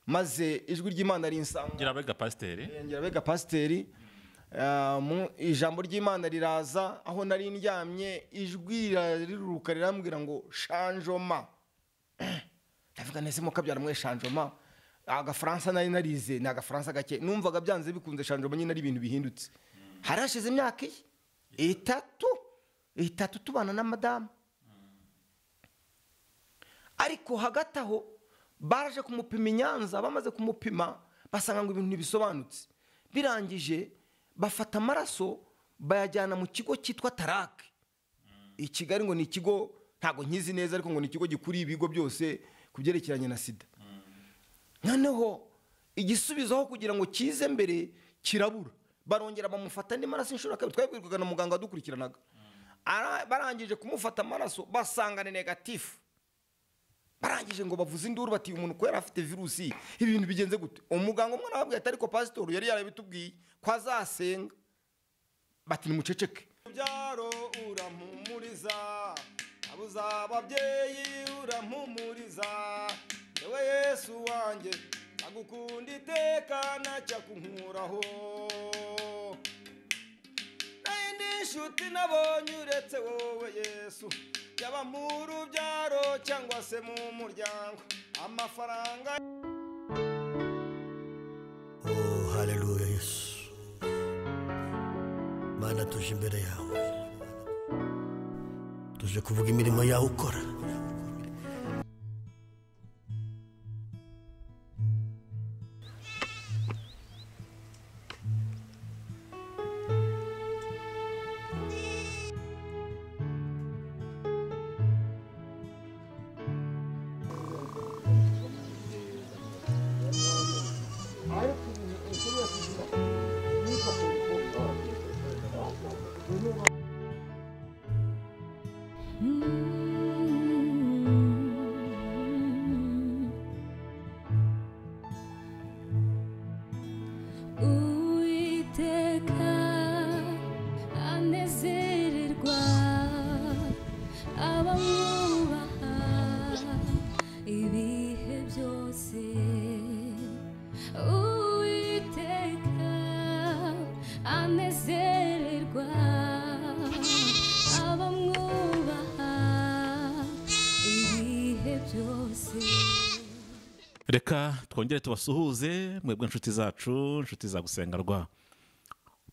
Maze ijwi ry'Imana rinsanga. Ngira pasiteri. Ngira pasiteri. Ijambo ry'Imana riraza aho nari ndyamye, ijwi riruruka rirambwira ngo changement. Ndavuga nese mo kabyara mwe changement. Agafaransa nari narize ni agafaransa gake, numvaga byanze bikunze changement nyine ari ibintu bihindutse. Harashize imyaka itatu tubana na madamu. Ariko hagati aho baraje kumupima Nyanza, bamaze kumupima basanga ngo ibintu ntibisobanutse. Birangije bafata amaraso bayajyana mu kigo cyitwa Tarake i Kigali, ngo ni ikigo ntago nkizi neza ariko ngo ni ikigo gikuriye ibigo byose kubyerekeranye na sida. Noneho igisubizo aho kugira ngo kize mbere kirabura, barongera bamufata andi maraso inshuro kabiri. Twabwirwaga na muganga wadukurikiranaga. Barangije kumufata amaraso basanga ni negatif. Barangije ngo bavuze induru bati umuntu ko yari afite virusi, ibi bintu bigenze gute? Umuganga umwe arababwira ati ariko pastor yari yarabitubwiye ko azasenga. Bati nimuceceke. Byaro urampumuriza, abuza ababyeyi urampumuriza, yewe Yesu wanjye agukunda iteka ntacyakunkuraho. Nayindi nshuti nabonye uretse wowe Yesu, yaba mu rubyaro cyangwa se mu muryango, amafaranga. Oh, haleluya Yesu. Mana, tuje imbere yawe, tuje kuvuga imirimo yawe ukora. Uwiteka anezererwa abamwubaha ibihe byose. Uwiteka anezererwa abamwubaha ibihe byose. Reka twongere tubasuhuze mwebwe inshuti zacu, inshuti za Gusenga Rwa.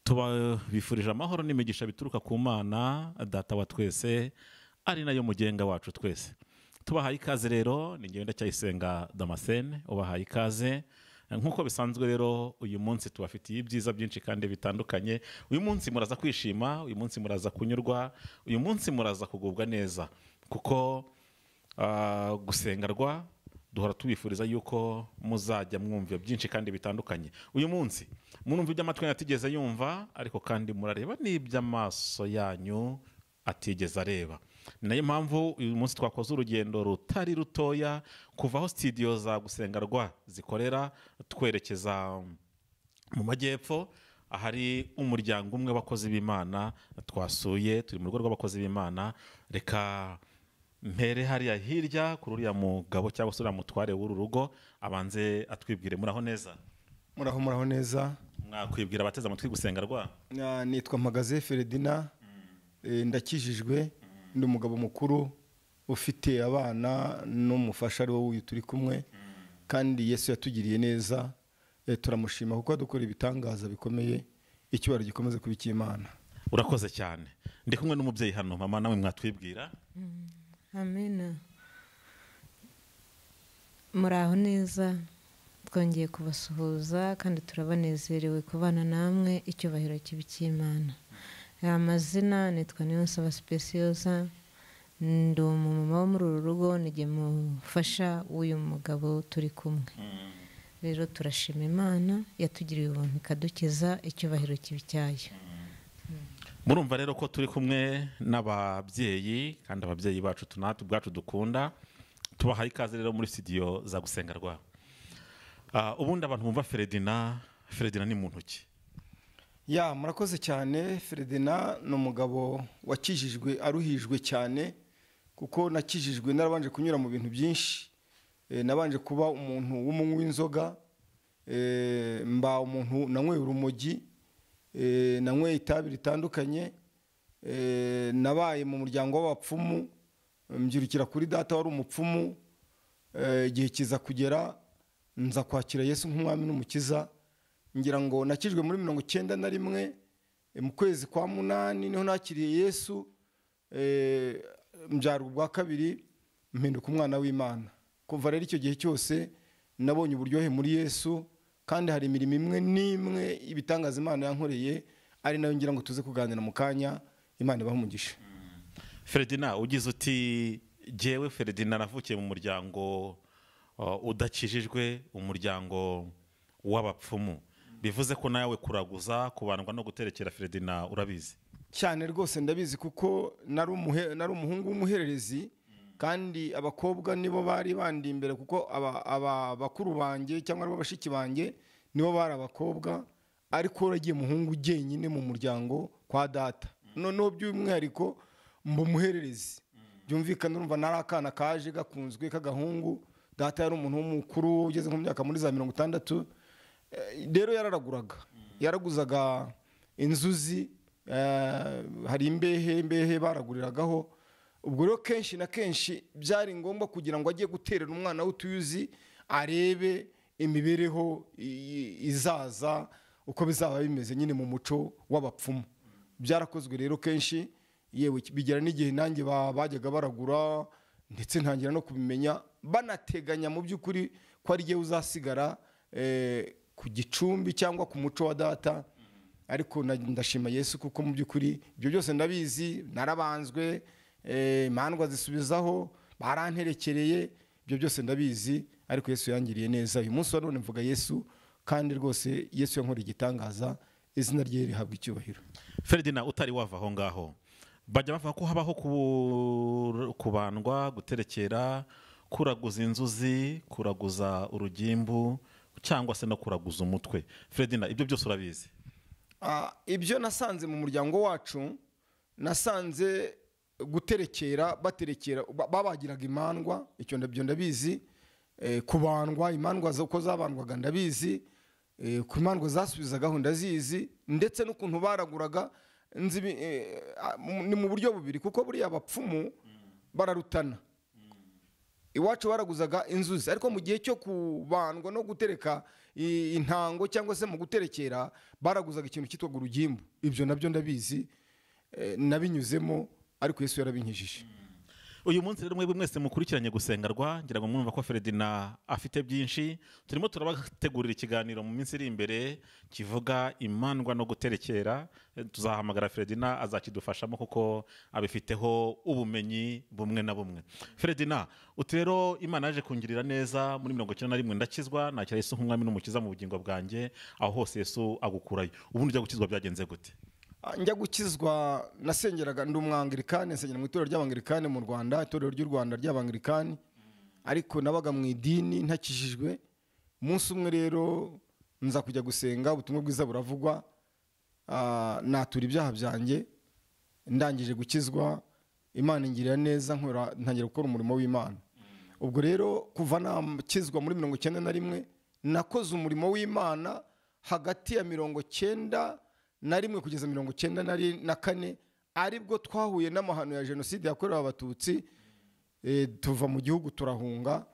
Tubifurije amahoro n'imigisha bituruka ku Mana Data wa twese, ari nayo mugenga wacu twese. Tubahaye ikaze rero, ni ngenda Ndacyayisenga Damascene ubahaye ikaze. Nkuko bisanzwe rero uyu munsi tubafitiye ibyiza byinshi kandi bitandukanye. Uyu munsi muraza kwishima, uyu munsi muraza kunyurwa, uyu munsi muraza kugubwa neza, kuko Gusenga Rwa duhora tubifuriza yuko muzajya mwumva byinshi kandi bitandukanye. Uyu munsi murumva iby'amatwi atigeze yumva, ariko kandi murareba n'iby'amaso yanyu atigeze areba. Ni nayo mpamvu uyu munsi twakoze urugendo rutari rutoya kuva aho studio za Gusenga Rwa zikorera twerekeza mu majyepfo, ahari umuryango umwe w'abakozi b'Imana twasuye. Turi mu rugo rw'abakozi b'Imana. Reka mpere hariya hirya kuri uriya mugabo cyangwa se uriya mutware w'uru rugo, abanze atwibwire. Muraho neza? Muraho, muraho neza. Mwakwibwira abateze amatwi Gusenga Rwa? Nitwa Mpagaze Feredina, ndakijijwe, ndi umugabo mukuru ufite abana n'umufasha ari wowe turi kumwe, kandi Yesu yatugiriye neza, turamushima kuko adukora ibitangaza bikomeye. Icyubahiro gikomeze kuba icy'Imana. Urakoze cyane. Ndi kumwe n'umubyeyi hano, mama nawe mwatwibwira? Amena. Muraho neza, twongeye kubasuhuza kandi turabanezerewe kubana namwe. Icyubahiro kibe icy'Imana. Amazina nitwa Niyonsaba Speciosa, ndi umumama wo muri uru rugo, nijye mufasha w'uyu mugabo turi kumwe. Rero turashima Imana yatugiriye ubuntu ikadukiza, icyubahiro kibe icyayo. Murumva rero ko turi kumwe n'ababyeyi, kandi ababyeyi bacu tunatu ubwacu dukunda. Tubahaye ikaze rero muri studio za Gusenga Rwa. Ubundi abantu bumva Feredina, Feredina ni muntu ki? Ya, murakoze cyane. Feredina ni umugabo wakijijwe aruhijwe cyane, kuko nakijijwe narabanje kunyura mu bintu byinshi. Nabanje kuba umuntu w'umunywi w'inzoga, mba umuntu nanyweye urumogi, nanyweye itabi ritandukanye, nabaye mu muryango w'abapfumu, mbyirukira kuri data wari umupfumu. Igihe kiza kugera nza kwakira Yesu nk'umwami n'umukiza. Ngira ngo nakijwe muri 91 mu kwezi kwa 8 niho nakiriye Yesu, mbyarwa ubwa kabiri mpinduka umwana w'Imana. Kuva rero icyo gihe cyose nabonye uburyohe muri Yesu, kandi hari imirimo imwe n'imwe ibitangaza Imana yankoreye, ari nayo ngira ngo tuze kuganira mu kanya. Imana ibahe umugisha. Ferdinand, ugize uti jyewe Ferdinand navukiye mu muryango udakijijwe, umuryango w'abapfumu, bivuze ko nawe kuraguza, kubandwa no guterekera Ferdinand urabizi cyane rwose. Ndabizi kuko nari umuhungu w'umuhererezi, kandi abakobwa nibo bari bandi imbere, kuko aba bakuru banjye cyangwa abo bashiki banjye nibo bari abakobwa, ariko ragiye muhungu jyenyine mu muryango kwa data. Noneho by'umwihariko mba umuhererezi, byumvikana urumva nari akana kaje gakunzwe k'agahungu. Data yari umuntu w'umukuru ugeze mu myaka muri za 60, rero yararaguraga, yaraguzaga inzuzi, hari imbehe baraguriragaho. Ubwo rero kenshi na kenshi byari ngombwa kugira ngo ajye guterera umwana w'utuyuzi arebe imibereho izaza uko bizaba bimeze nyine mu muco w'abapfumu. Byarakozwe rero kenshi, yewe bigera n'igihe nanjye bajyaga baragura, ndetse ntangira no kubimenya, banateganya mu by'ukuri ko ari jye uzasigara ku gicumbi cyangwa ku muco wa data. Ariko ndashima Yesu kuko mu by'ukuri ibyo byose ndabizi, narabanzwe, imandwa zisubizaho, baranterekereye, ibyo byose ndabizi, ariko Yesu yangiriye neza. Uyu munsi wa none mvuga Yesu, kandi rwose Yesu yankoreye igitangaza, izina rye rihabwa icyubahiro. Ferdinand, utari wava aho ngaho, bajya bavuga ko habaho kubandwa, guterekera, kuraguza inzuzi, kuraguza urugimbu, cyangwa se no kuraguza umutwe. Ferdinand, ibyo byose urabizi? Ibyo nasanze mu muryango wacu, nasanze guterekera, baterekera babagiraga imandwa, icyo ndabyo ndabizi. Kubandwa imandwa uko zabandwaga ndabizi, ku imandwa zasubizagaho ndazizi, ndetse n'ukuntu baraguraga ni mu buryo bubiri, kuko buriya abapfumu bararutana. Iwacu baraguzaga inzuzi, ariko mu gihe cyo kubandwa no gutereka intango cyangwa se mu guterekera baraguzaga ikintu cyitwa urugimbu. Ibyo nabyo ndabizi, nabinyuzemo, ariko Yesu yarabinkijije. Uyu munsi rero mwebwe mwese mukurikiranye gusengerwa, ngira ngo mwumva ko Ferdinand afite byinshi. Turimo turabategurira ikiganiro mu minsi iri imbere kivuga imandwa no guterekera. Tuzahamagara Ferdinand azakidufashamo kuko abifiteho ubumenyi bumwe na bumwe. Ferdinand, uti rero Imana yaje kungirira neza muri 91 ndakizwa, nakira Yesu nk'umwami n'umukiza mu bugingo bwanjye, aho hose Yesu agukurayo. Ubundi ujya gukizwa byagenze gute? Njya gukizwa nasengeraga, ndi umwangilikani, nsengera mu itorero ry'abangilikani mu Rwanda, itorero ry'u Rwanda ry'abangilikani, ariko nabaga mu idini ntakijijwe. Umunsi umwe rero nza kujya gusenga, ubutumwa bwiza buravugwa, natura ibyaha byanjye, ndangije gukizwa, Imana ingirira neza, ntangira gukora umurimo w'Imana. Ubwo rero kuva nakizwa muri 91 nakoze umurimo w'Imana hagati ya 91 kugeza 94, aribwo twahuye n'amahano ya jenoside yakorewe abatutsi, tuva mu gihugu turahunga.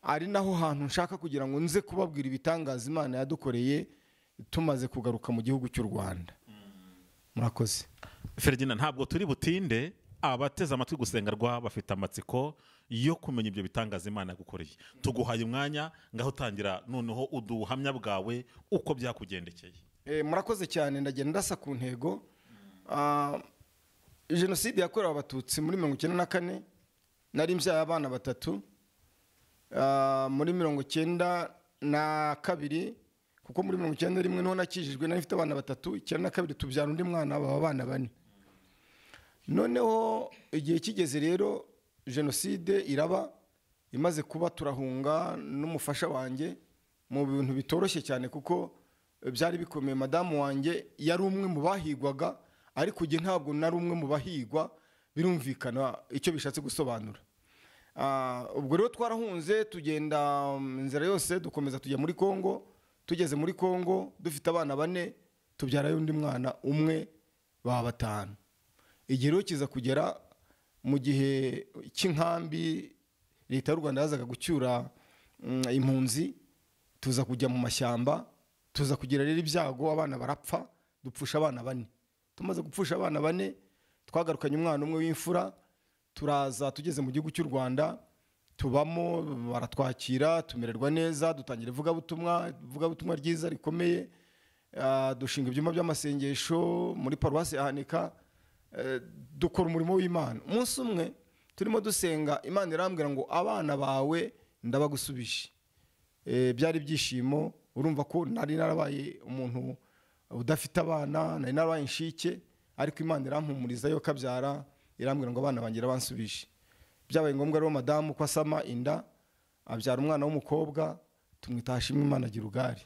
Ari naho hantu nshaka kugira ngo nze kubabwira ibitangaza Imana yadukoreye tumaze kugaruka mu gihugu cy'u Rwanda. Murakoze. Ferdinand, ntabwo turi butinde, abateze amatwi gusengerwa bafite amatsiko yo kumenya ibyo bitangaza Imana yagukoreye. Tuguhaye umwanya, ngaho utangira noneho uduhamya bwawe uko byakugendekeye. Murakoze cyane, ndagenda ndasa ku ntego. Jenoside yakorewe abatutsi muri 94 nari mbyaye abana batatu. Muri 92, kuko muri 91 niho nakijijwe, nari mfite abana batatu, 92 tubyara undi mwana, baba abana bane. Noneho igihe kigeze rero jenoside iraba, imaze kuba turahunga n'umufasha wanjye mu bintu bitoroshye cyane, kuko byari bikomeye. Madamu wanjye yari umwe mu bahigwaga, ariko njye ntabwo nari umwe mu bahigwa, birumvikana icyo bishatse gusobanura. Ubwo rero twarahunze tugenda inzira yose, dukomeza tujya muri Kongo. Tugeze muri Kongo dufite abana 4, tubyarayo undi mwana umwe, baba 5. Igihe rero kiza kugera mu gihe cy'inkambi leta y'u Rwanda yazaga gucyura impunzi, tuza kujya mu mashyamba, tuza kugira rero ibyago, abana barapfa, dupfusha abana 4. Tumaze gupfusha abana 4, twagarukanye umwana umwe w'imfura, turaza tugeze mu gihugu cy'u Rwanda, tubamo, baratwakira, tumererwa neza, dutangira ivugabutumwa ryiza rikomeye, dushinga ibyumba by'amasengesho muri paruwasi ya Hanika, dukora umurimo w'Imana. Umunsi umwe turimo dusenga, Imana irambwira ngo abana bawe ndabagusubije. Byari ibyishimo, urumva ko nari narabaye umuntu udafite abana, nari narabaye inshike, ariko Imana irampumuriza yo kabyara, irambwira ngo abana banjye bansubije. Byabaye ngombwa rero madamu ko asama inda, abyara umwana w'umukobwa, tumwita Hashimwe Imana Girugari.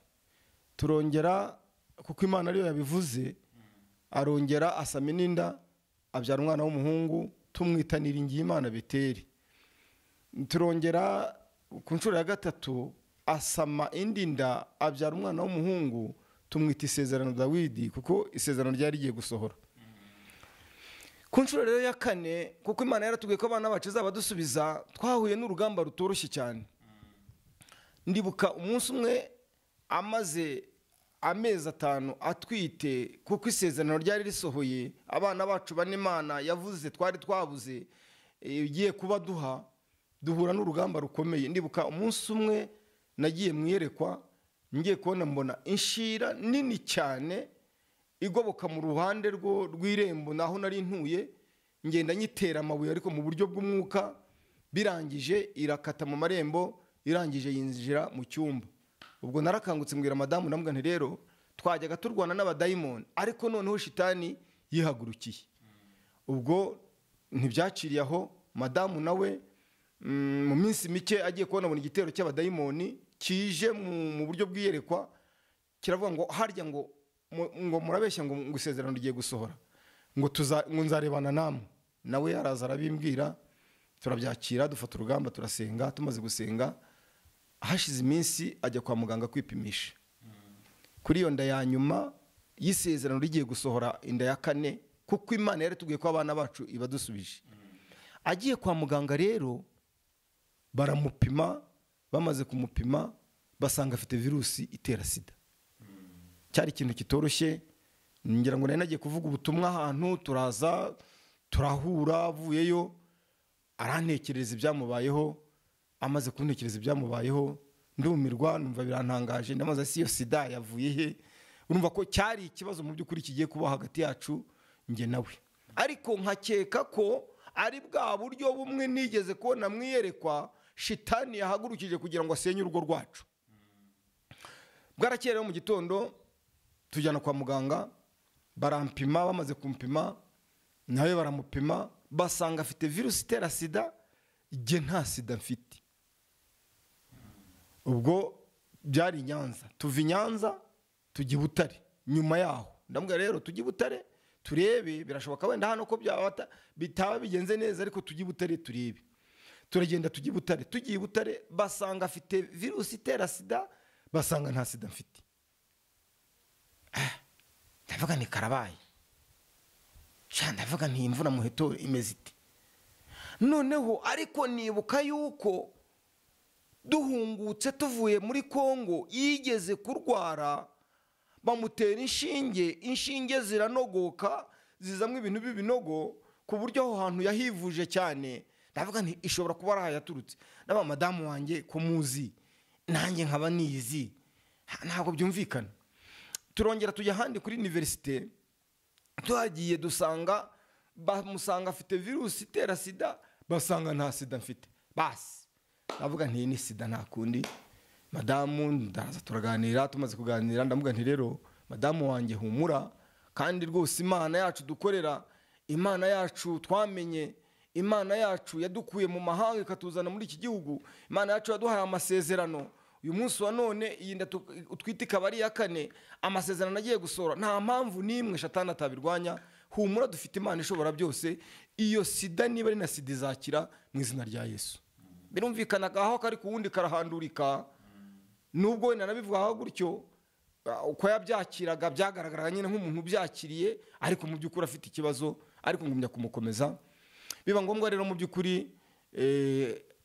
Turongera kuko Imana ariyo yabivuze, arongera asama inda, abyara umwana w'umuhungu, tumwita Niringiyimana Beteri. Turongera ku nshuro ya 3 asama indi nda, abyara umwana w'umuhungu, tumwita Isezerano Dawidi, kuko isezerano ryari rigiye gusohora. Ku nshuro rero ya 4, kuko Imana yaratubwiye ko abana bacu izabadusubiza, twahuye n'urugamba rutoroshye cyane. Ndibuka umunsi umwe amaze amezi 5 atwite, kuko isezerano ryari risohoye, abana bacu bane Imana yavuze twari twabuze igiye kubaduha, duhura n'urugamba rukomeye. Ndibuka umunsi umwe nagiye mwiyerekwa, ngiye kubona mbona inshira nini cyane igoboka mu ruhande rw'irembo naho nari ntuye, ngenda nyitera amabuye ariko mu buryo bw'umwuka, birangije irakata mu marembo, irangije yinjira mu cyumba. Ubwo narakangutse mbwira madamu, ndamubwira nti rero twajyaga turwana n'abadayimoni, ariko noneho shitani yihagurukiye. Ubwo ntibyaciriye aho, madamu nawe mu minsi mike agiye kubona abona igitero cy'abadayimoni kije mu buryo bw'iyerekwa, kiravuga ngo harya ngo murabeshya ngo isezerano rigiye gusohora, ngo nzarebana namwe. Nawe araza arabimbwira, turabyakira, dufata urugamba, turasenga. Tumaze gusenga hashize iminsi ajya kwa muganga kwipimisha. Kuri iyo nda ya nyuma y'isezerano rigiye gusohora, inda ya 4, kuko Imana yaratubwiye ko abana bacu ibadusubije. Agiye kwa muganga rero baramupima, bamaze kumupima basanga afite virusi itera sida. Cyari ikintu kitoroshye, ngira ngo nari nagiye kuvuga ubutumwa ahantu, turaza turahura, avuyeyo arantekereza ibyamubayeho. Amaze kuntekereza ibyamubayeho ndumirwa, numva birantangaje, ndamaze si yo sida yavuye he? Urumva ko cyari ikibazo mu by'ukuri kigiye kuba hagati yacu nge nawe. Ariko nkakeka ko ari bwa buryo bumwe nigeze kubona mwiyerekwa shitani yahagurukije kugira ngo asenye urugo rwacu. Bwarakeye rero mu gitondo tujyana kwa muganga, barampima, bamaze kumpima nawe baramupima, basanga afite virusi itera sida, jye nta sida mfite. Ubwo byari Nyanza, tuva i Nyanza tujya i Butare. Nyuma yaho ndamubwira rero tujye i Butare turebe, birashoboka wenda hano ko bitaba bigenze neza, ariko tujye i Butare turebe. Turagenda tujya i Butare, tugiye i Butare basanga afite virusi itera sida, basanga nta sida mfite. Ndavuga ni karabaye, ndavuga nti imvura muheto imeze ite noneho. Ariko nibuka yuko duhungutse tuvuye muri Kongo yigeze kurwara, bamutera inshinge, inshinge ziranogoka zizamwe ibintu b'ibinogo, ku buryo aho hantu yahivuje cyane. Ndavuga nti ishobora kuba ari yaturutse. Naba madamu wanjye ko muzi nanjye nkaba nizi, ntabwo byumvikana. Turongera tujya ahandi kuri universite, tuhagiye dusanga bamusanga afite virusi itera sida, basanga nta sida mfite. Basi ndavuga nti ni sida nta kundi. Madamu ndaza turaganira, tumaze kuganira ndamubwira nti rero madamu wanjye humura, kandi rwose Imana yacu dukorera, Imana yacu twamenye, Imana yacu yadukuye mu mahanga ikatuzana muri iki gihugu, Imana yacu yaduhaye amasezerano. Uyu munsi wa none iyi nda utwite ikaba ari iya 4, amasezerano agiye gusohora, nta mpamvu n'imwe shatani atabirwanya. Humura dufite Imana ishobora byose, iyo sida niba ari na sida izakira mu izina rya Yesu. Birumvikana aho kari ku wundi karahandurika, nubwo wenda nabivugaho gutyo, uko yabyakiraga byagaragaraga nyine nk'umuntu ubyakiriye, ariko mu by'ukuri afite ikibazo, ariko ngumya kumukomeza. Biba ngombwa rero mu by'ukuri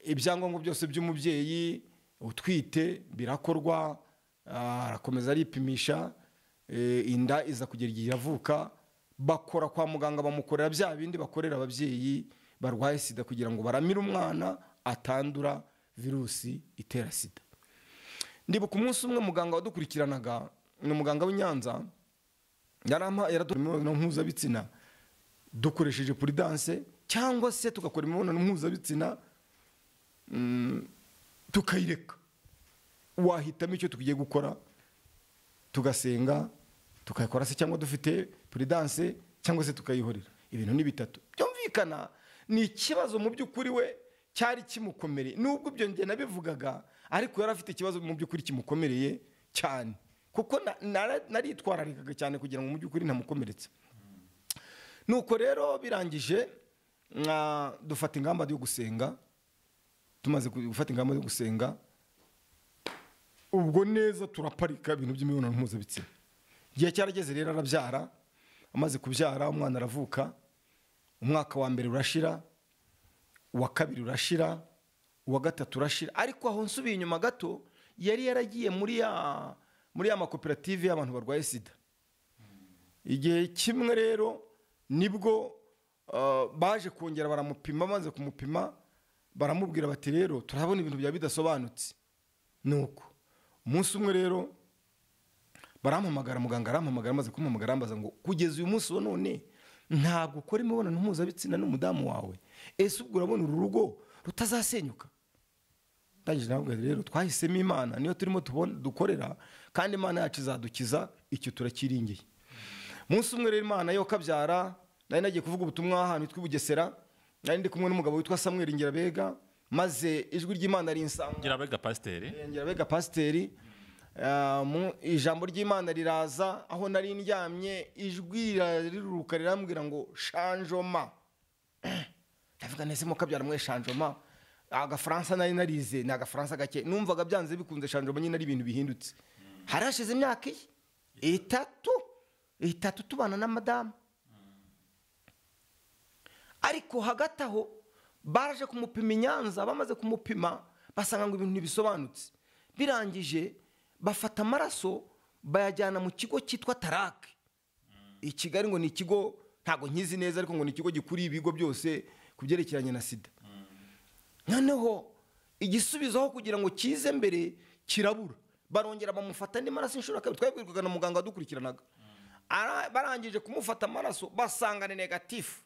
ibyangombwa byose by'umubyeyi utwite birakorwa, arakomeza aripimisha, inda iza kugera igihe iravuka. Bakora kwa muganga bamukorera bya bindi bakorera ababyeyi barwaye sida kugira ngo baramire umwana atandura virusi itera sida. Ndibuka umunsi umwe muganga wadukurikiranaga, ni umuganga w'i Nyanza, yaradukora imibonano mpuzabitsina dukoresheje prudence, cyangwa se tugakora imibonano mpuzabitsina tukayireka. Wahitamo icyo tugiye gukora, tugasenga tukayikora se cyangwa dufite prudence, cyangwa se tukayihorera. Ibintu ni bitatu byumvikana. Ni ikibazo mu by'ukuri we cyari kimukomereye, nubwo ibyo njye nabivugaga, ariko yari afite ikibazo mu by'ukuri kimukomereye cyane, kuko naritwararikaga cyane kugira ngo mu by'ukuri ntamukomeretse. Nuko rero birangije dufata ingamba yo gusenga. Tumaze gufata ingamba yo gusenga, ubwo neza turaparika ibintu by'imibonano mpuzabitsina. Igihe cyarageze rero arabyara, amaze kubyara umwana aravuka. Umwaka wa mbere urashira, uwa kabiri urashira, uwa gatatu urashira. Ariko aho nsubiye inyuma gato, yari yaragiye muri ya makoperative y'abantu barwaye sida. Igihe kimwe rero nibwo baje kongera baramupima. Bamaze kumupima baramubwira bati rero turabona ibintu bya bidasobanutse. Nuko umunsi umwe rero barampamagara, muganga arampamagara, amaze kumpamagara arambaza ngo kugeza uyu munsi wa none ntabwo ukora imibonano mpuzabitsina n'umudamu wawe, ese ubwo urabona uru rugo rutazasenyuka? Ndangije nabwo rero twahisemo Imana, niyo turimo dukorera, kandi Imana yacu izadukiza, icyo turakiringiye. Umunsi umwe rero Imana yo kabyara, nari nagiye kuvuga ubutumwa ahantu hitwa Bugesera, nari ndi kumwe n'umugabo witwa Samuel Ngirabega, maze ijwi ry'Imana rinsanga. Ngirabega pasiteri, Ngirabega pasiteri. Ijambo ry'Imana riraza aho nari ndyamye, ijwi riruruka rirambwira ngo shanjoma. Ndavuga nese mukabyara mwe shanjoma, agafaransa nari narize ni agafaransa gake, numvaga byanze bikunze shanjoma nyine ari ibintu bihindutse. Harashize imyaka itatu tubana na madamu. Ariko hagati aho baraje kumupima i Nyanza, bamaze kumupima basanga ngo ibintu ntibisobanutse. Birangije bafata amaraso bayajyana mu kigo cyitwa Tarake i Kigali, ngo ni ikigo ntago nkizi neza, ariko ngo ni ikigo gikuriye ibigo byose kubyerekeranye na sida. Noneho igisubizo aho kugira ngo kize mbere kirabura, barongera bamufata andi maraso inshuro kabiri. Twabwirwaga na muganga wadukurikiranaga. Barangije kumufata amaraso basanga ni negatifu.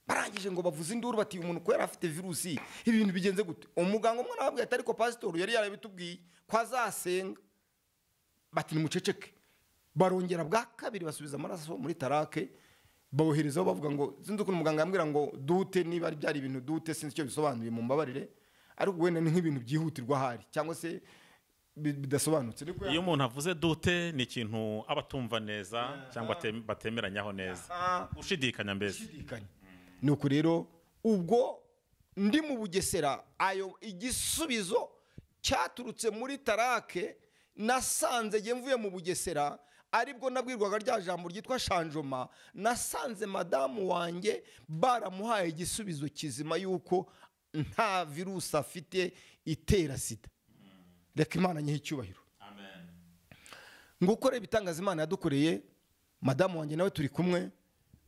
Barangije ngo bavuze induru bati umuntu ko yari afite virusi, ibintu bigenze gute? Umuganga umwe arababwira ati ariko pastor yari yarabitubwiye ko azasenga. Bati nimuceceke. Barongera bwa kabiri basubiza amaraso muri Tarake, boherezaho bavuga ngo sinzi ukuntu muganga yambwira ngo dute, niba ari byari ibintu dute sinzi icyo bisobanuye, mumbabarire, ariko wenda ni nk'ibintu byihutirwa hari cyangwa se bidasobanutse. Iyo umuntu avuze dute ni ikintu aba atumva neza cyangwa batemeranyaho neza, ushidikanya mbese. Ushidikanya. Nuko rero ubwo ndi mu Bugesera, ayo igisubizo cyaturutse muri Tarake nasanze ngiye mvuye mu Bugesera, aribwo nabwirwaga rya jambo ryitwa shanjoma. Nasanze madamu wanjye baramuhaye igisubizo kizima yuko nta virusi afite itera sida. Reka Imana nyihe icyubahiro. Amen. Ngukore ibitangaza Imana yadukoreye, madamu wanjye nawe turi kumwe.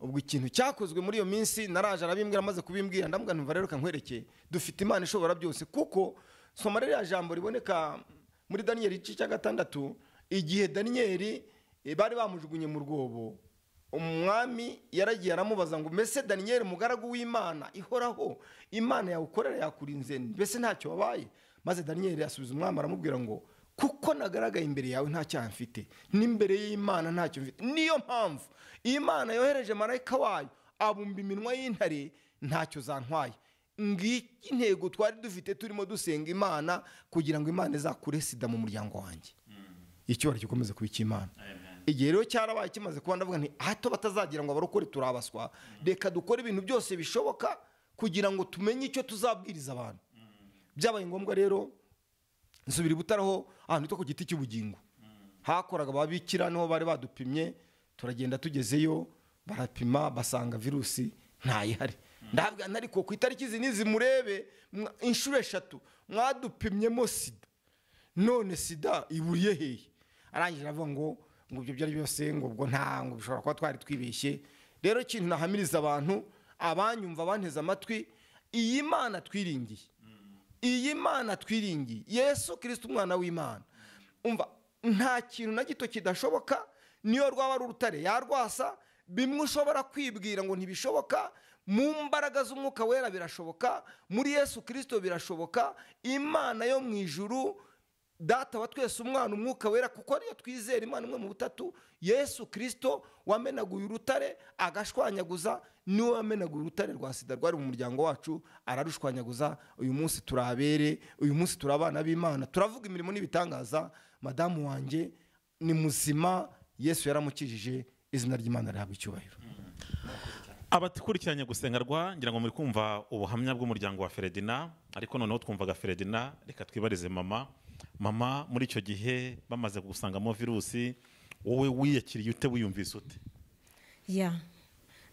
Ubwo ikintu cyakozwe muri iyo minsi naraje arabimbwira, amaze kubimbwira ndamubwira ntumva rero kankwerekeye, dufite Imana ishobora byose. Kuko soma ririya jambo riboneka muri Daniyeli igice cya 6, igihe Daniyeli bari bamujugunye mu rwobo, umwami yaragiye aramubaza ngo mbese Daniyeli mugaragu w'Imana ihoraho, Imana yawukorera yakurinze, mbese ntacyo wabaye? Maze Daniyeli asubiza umwami aramubwira ngo kuko nagaragaye imbere yawe nta cyaha mfite, n'imbere y'Imana ntacyo mfite, niyo mpamvu Imana yohereje marayika wayo abumba iminwa y'intare, ntacyo zantwaye. Ngiki intego twari dufite turimo dusenga Imana kugira ngo Imana izakure sida mu muryango wanjye. Icyubahiro gikomeze kuba icy'Imana. Igihe rero cyarabaye kimaze kuba, ndavuga nti hato batazagira ngo abarokore turabaswa, reka dukore ibintu byose bishoboka kugira ngo tumenye icyo tuzabwiriza abantu. Byabaye ngombwa rero nsubira i Butare aho ahantu hitwa ku giti cy'ubugingo hakoraga ababikira, niho bari badupimye. Turagenda tugezeyo barapima basanga virusi ntayihari. Ndabwira ariko ku itariki izi n'izi murebe inshuro 3 mwadupimyemo sida, none sida iburiye hehe? Arangije avuga ngo ibyo byari byose ngo ubwo nta ngo bishobora kuba twari twibeshye. Rero ikintu nahamiriza abantu abanyumva banteze amatwi, iyi Mana twiringiye, iyi Mana twiringiye Yesu Kristo umwana w'Imana, umva nta kintu na gito kidashoboka. Niyo rwaba ari urutare yarwasa, bimwe ushobora kwibwira ngo ntibishoboka, mu mbaraga z'umwuka wera birashoboka, muri Yesu Kristo birashoboka. Imana yo mu ijuru Data wa twese, umwana, umwuka wera, kuko ariyo twizera Imana imwe mu butatu, Yesu Kristo wamenaguye urutare agashwanyaguza, niwe wamenaguye urutare rwa sida rwari mu muryango wacu ararushwanyaguza. Uyu munsi turabere, uyu munsi turabana b'Imana, turavuga imirimo n'ibitangaza. Madamu wanjye ni muzima, Yesu yaramukijije, izina ry'Imana rihabwa icyubahiro. Abakurikiranye gusenga rwa ngira ngo muri kumva ubuhamya bw'umuryango wa Feredina, ariko noneho twumvaga Feredina, reka twibarize mama. Mama, muri icyo gihe bamaze kugusangamo virusi, wowe wiyakiriye ute, wiyumvise ute? Ya,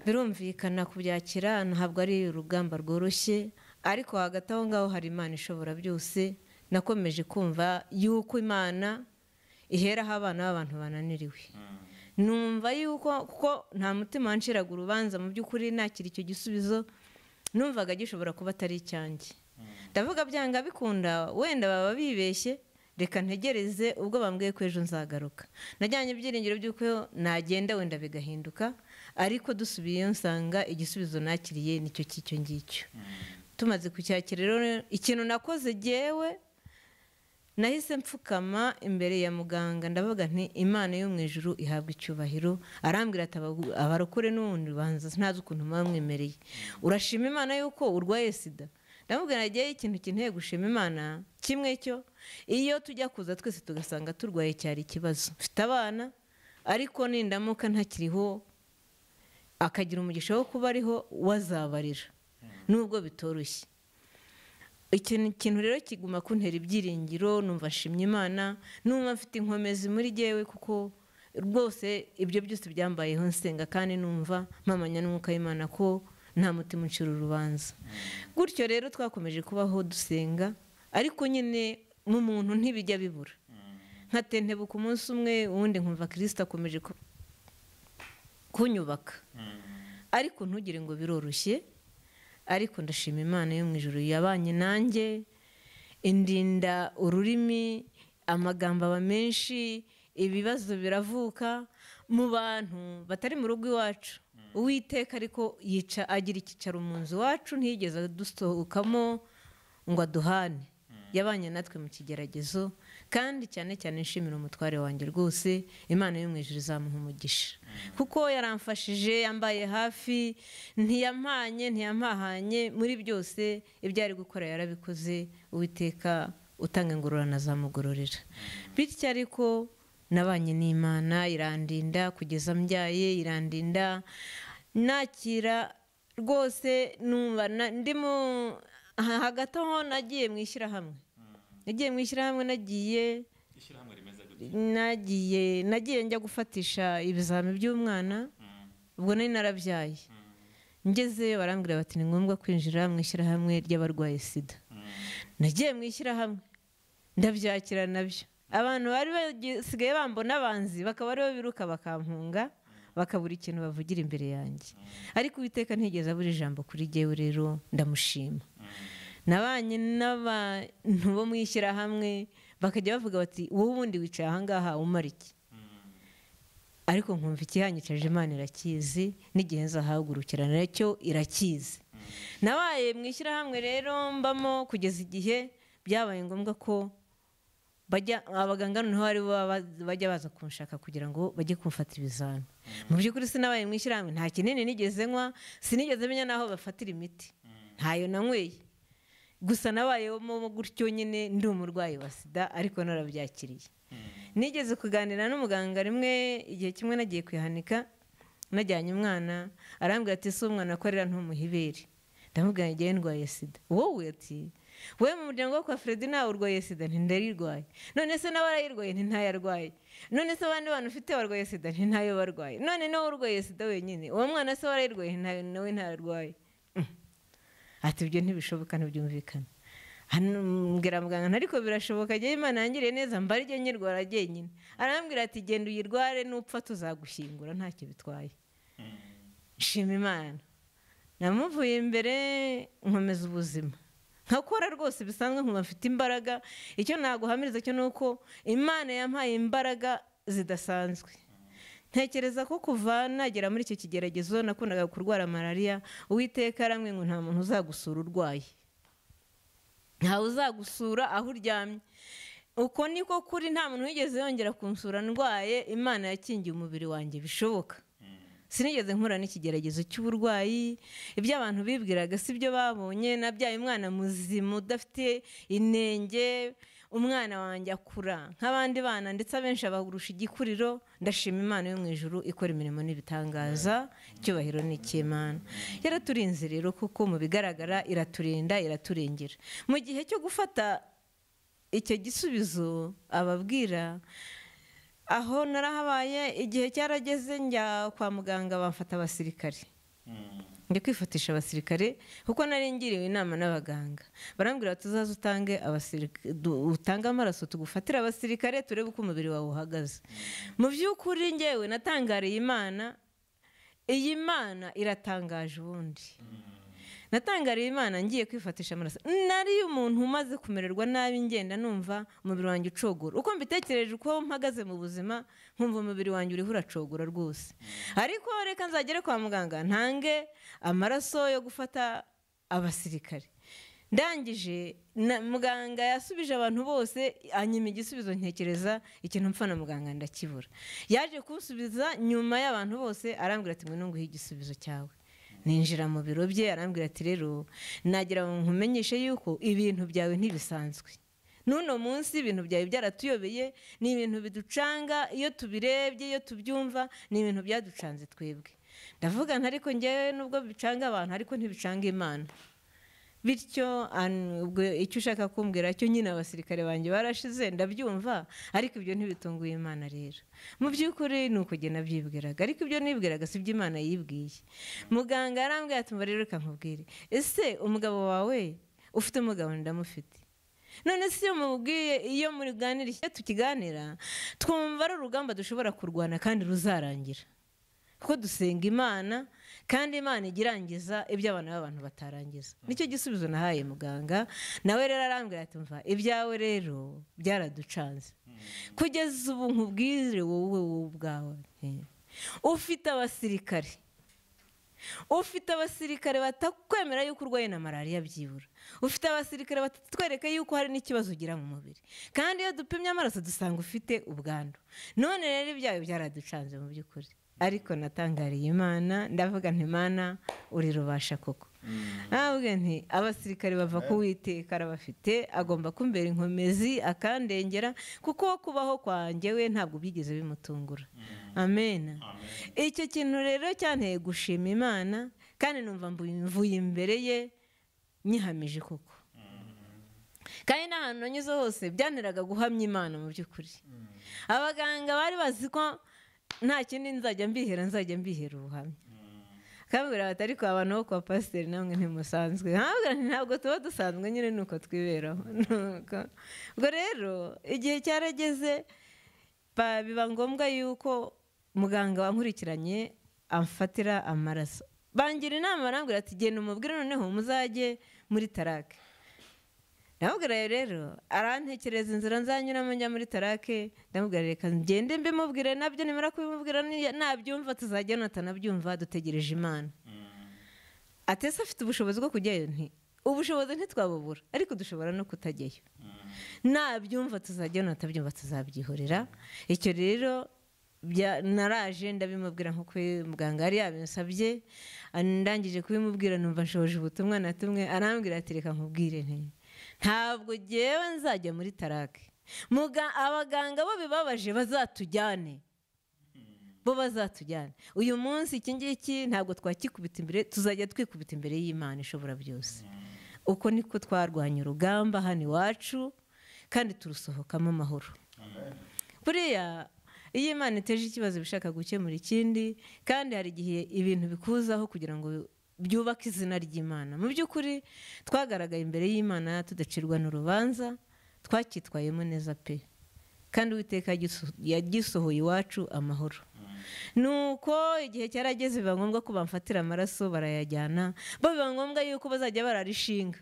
birumvikana kubyakira ntabwo ari urugamba rworoshye, ariko hagati aho ngaho hari Imana ishobora byose. Nakomeje kumva yuko Imana iheraho abana b'abantu bananiriwe. Numva yuko kuko nta mutima wanshiraga urubanza, mu by'ukuri nakira icyo gisubizo numvaga gishobora kuba atari icyanjye. Ndavuga byanga bikunda wenda baba bibeshye, reka ntegereze ubwo bambwiye ko ejo nzagaruka. Najyanye ibyiringiro by'uko nagenda wenda bigahinduka, ariko dusubiyeyo nsanga igisubizo nakiriye nicyo cy'icyo ngicyo. Tumaze kucyakira rero, ikintu nakoze jyewe nahise mfukama imbere ya muganga, ndavuga nti Imana yo mu ijuru ihabwa icyubahiro. Arambwira ati abarokore n'ubundi banza ntazi ukuntu mwamwemereye, urashima Imana yuko urwaye sida? Ndamubwira nagiye ikintu kinteye gushima Imana kimwe cyo, iyo tujya kuza twese tugasanga turwaye cyari ikibazo. Mfite abana ariko nindamuka ntakiriho akagira umugisha wo kuba ariho wazabarira, nubwo bitoroshye. Ikintu rero kiguma kuntera ibyiringiro, numva nshimye Imana, numva mfite inkomezi muri jyewe, kuko rwose ibyo byose byambayeho nsenga kandi numva mpamanya n'umwuka w'Imana ko nta mutima uncira urubanza. Gutyo rero twakomeje kubaho dusenga, ariko nyine mu muntu ntibijya bibura. Nkatentebuka umunsi umwe, uwundi nkumva Kristo akomeje kunyubaka, ariko ntugire ngo biroroshye. Ariko ndashima Imana yo mu ijuru yabanye nanjye, indinda ururimi, amagambo aba menshi, ibibazo biravuka mu bantu batari mu rugo iwacu. Uwiteka ariko yica agira icyicaro mu nzu wacu, ntiyigeze adusohokamo ngo aduhane. Yabanye natwe mu kigeragezo, kandi cyane cyane nshimira umutware wanjye rwose, Imana yo mu ijuru izamuha umugisha, kuko yaramfashije, yambaye hafi, ntiyampanye ntiyampahanye muri byose, ibyo ari gukora yarabikoze. Uwiteka utanga ingororano azamugororera. Bityo ariko nabanye n'Imana, irandinda kugeza mbyaye, irandinda nakira rwose. Numva ndimo hagati aho nagiye mu ishyirahamwe, nagiye njya gufatisha ibizami by'umwana, ubwo nari narabyaye. Ngezeyo barambwira bati ni ngombwa kwinjira mu ishyirahamwe ry'abarwaye sida. Nagiye mu ishyirahamwe ndabyakira nabyo. Abantu bari basigaye bambona abanzi bakaba aribo biruka bakampunga, bakabura ikintu bavugira imbere yanjye. Ariko Uwiteka ntigeze abura ijambo kuri jyewe, rero ndamushima. Nabanye n'abantu bo mu ishyirahamwe bakajya bavuga bati wowe ubundi wicaye aha ngaha umara iki? Ariko nkumva ikihanyicaje Imana irakizi, n'igihe nzahagurukira nacyo irakizi. Nabaye mu ishyirahamwe rero mbamo kugeza igihe byabaye ngombwa ko bajya abaganga noneho ari bo bajya baza kunshaka kugira ngo bajye kumfata ibizami. Mu by'ukuri sinabaye mu ishyirahamwe, nta kinini nigeze nywa, sinigeze menya naho bafatira imiti, ntayo nanyweye. Gusa nabayemo gutyo nyine ndi umurwayi wa sida, ariko narabyakiriye. Nigeze kuganira n'umuganga rimwe, igihe kimwe nagiye kwihanika najyanye umwana, arambwira ati si umwana akorera ntumuhibere. Ndamubwira ngiye ndwaye sida. Wowe ati We mu muryango wo kwa Fredy nawe urwaye sida? Nti ndayirwaye. None se nawe arayirwaye? Nti ntayarwaye. None se abandi bantu ufite barwaye sida? Nti ntayo barwaye. None nawe urwaye sida wenyine, uwo mwana se warayirwaye? Ntayo, nawe ntarwaye. Ati ibyo ntibishoboka, ntibyumvikana. Hano mbwira muganga nti ariko birashoboka, njyewe Imana yangiriye neza mba ari nyirwara jyenyine. Arambwira ati genda uyirware, nupfa tuzagushyingura ntacyo bitwaye. Nshima Imana, namuvuye imbere nkomeza ubuzima nkakora rwose bisanzwe, nkumva mfite imbaraga. Icyo naguhamiriza cyo nuko Imana yampaye imbaraga zidasanzwe. Ntekereza ko kuva nagera muri icyo kigeragezo nakundaga kurwara malariya, Uwiteka aramwe ngo nta muntu uzagusura urwaye, ntawe uzagusura aho uryamye. Uko niko kuri, nta muntu wigeze yongera kunsura ndwaye. Imana yakingiye umubiri wanjye bishoboka. Sinigeze nkura n'ikigeragezo cy'uburwayi. Ibyo abantu bibwiraga si byo babonye. Nabyaye umwana muzima udafite inenge, umwana wanjye akura nk'abandi bana, ndetse abenshi abagurusha igikuriro. Ndashima Imana yo mu ijuru ikora imirimo n'ibitangaza, icyubahiro ni icy'Imana. Yaraturinze rero, kuko mu bigaragara iraturinda, iraturengera. Mu gihe cyo gufata icyo gisubizo ababwira, aho narahabaye, igihe cyarageze njya kwa muganga bamfata abasirikare. Njya kwifatisha abasirikare kuko nari ngiriwe inama n'abaganga, barambwira bati uzaze utange abasirikare, utange amaraso tugufatire abasirikare turebe uko umubiri wawe uhagaze. Mu by'ukuri njyewe natangariye Imana, iyi Mana iratangaje ubundi. Natangariye Imana ngiye kwifatisha amaraso. Nari umuntu umaze kumererwa nabi, ngenda numva umubiri wanjye ucogora. Uko mbitekereje, uko mpagaze mu buzima, nkumva umubiri wanjye uriho uracogora rwose. Ariko reka nzagere kwa muganga ntange amaraso yo gufata abasirikare. Ndangije muganga yasubije abantu bose, anyima igisubizo, ntekereza ikintu mpfa na muganga ndakibura. Yaje kunsubiza nyuma y'abantu bose, arambwira ati ngwino nguhe igisubizo cyawe. Ninjira mu biro bye, arambwira ati rero nagira ngo nkumenyeshe yuko ibintu byawe ntibisanzwe. N'uno munsi ibintu byawe byaratuyobeye, ni ibintu biducanga iyo tubirebye, iyo tubyumva, ni ibintu byaducanze twebwe. Ndavuga nti ariko njyewe nubwo bicanga abantu ariko ntibicanga Imana. Bityo ubwo icyo ushaka kumbwira cyo nyine abasirikare banjye barashize ndabyumva, ariko ibyo ntibitunguye Imana rero. Mu by'ukuri ni uko njye nabyibwiraga, ariko ibyo nibwiraga si ibyo Imana yibwiye. Muganga arambwira ati mba rero reka nkubwire, ese umugabo wawe ufite umugabo? Ndamufite. None se iyo mubwiye, iyo muganira, iyo tukiganira twumva ari urugamba dushobora kurwana kandi ruzarangira, kuko dusenga Imana kandi Imana igirangiza ibyo abana b'abantu batarangiza. Nicyo gisubizo nahaye muganga. Nawe rero arambwira ati mva ibyawe rero byaraducanze. Kugeza ubu nkubwire wowe ubwawe ufite abasirikare, ufite abasirikare batakwemera yuko urwaye na malariya byibura, ufite abasirikare batatwereka yuko hari n'ikibazo ugira mu mubiri, kandi iyo dupimye amaraso dusanga ufite ubwandu. None rero ibyawe byaraducanze mu by'ukuri. Ariko natangariye Imana, ndavuga nti Imana uri rubasha koko. Navuga nti abasirikare bava ku Uwiteka arabafite, agomba kumbera inkomezi akandengera, kuko kubaho kwanjye we ntabwo byigeze bimutungura. Amen. Icyo kintu rero cyanteye gushima Imana, kandi numva mvuye imbere ye nyihamije koko. Kandi n'ahantu nanyuze hose byanteraga guhamya Imana mu by'ukuri. Abaganga bari bazi ko nta kindi nzajya mbihera, nzajya mbihera ubuhamya. Akambwira bati ariko abantu bo kwa pasiteri namwe ntimusanzwe. Nkabwira nti ntabwo tuba dusanzwe nyine, nuko twiberaho. Ubwo rero igihe cyarageze biba ngombwa yuko muganga wankurikiranye amfatira amaraso. Bangira inama barambwira ati genda umubwire noneho muzajye muri tarake. Ndamubwira rero arantekereza inzira nzanyuramo njya muri tarake, ndamubwira reka ngende mbimubwire nabyo, nimara kubimubwira nabyumva tuzajya, natanabyumva dutegereje Imana. Ati ese afite ubushobozi bwo kujyayo? Nti ubushobozi ntitwabubura, ariko dushobora no kutajyayo. Nabyumva tuzajya, natabyumva tuzabyihorera. Icyo rero naraje ndabimubwira nkuko muganga yari yabinsabye, ndangije kubimubwira numva nshoje ubutumwa natumwe, arambwira ati reka nkubwire nti ntabwo jyewe nzajya muri tarake. Abaganga bo bibabaje bazatujyane, bo bazatujyane. Uyu munsi iki ngiki ntabwo twakikubita imbere, tuzajya twikubita imbere y'Imana ishobora byose. Uko niko twarwanya urugamba hano iwacu kandi turusohokamo amahoro. Buriya iyo Imana iteje ikibazo bishaka gukemura ikindi, kandi hari igihe ibintu bikuzaho kugira ngo byubake izina ry'Imana. Mu by'ukuri twagaragaye imbere y'Imana tudacirwa n'urubanza, twacyitwayemo neza pe, kandi Uwiteka yagisohoye iwacu amahoro. Nuko igihe cyarageze biba ngombwa ko bamfatira amaraso barayajyana, bo biba ngombwa yuko bazajya bararishinga.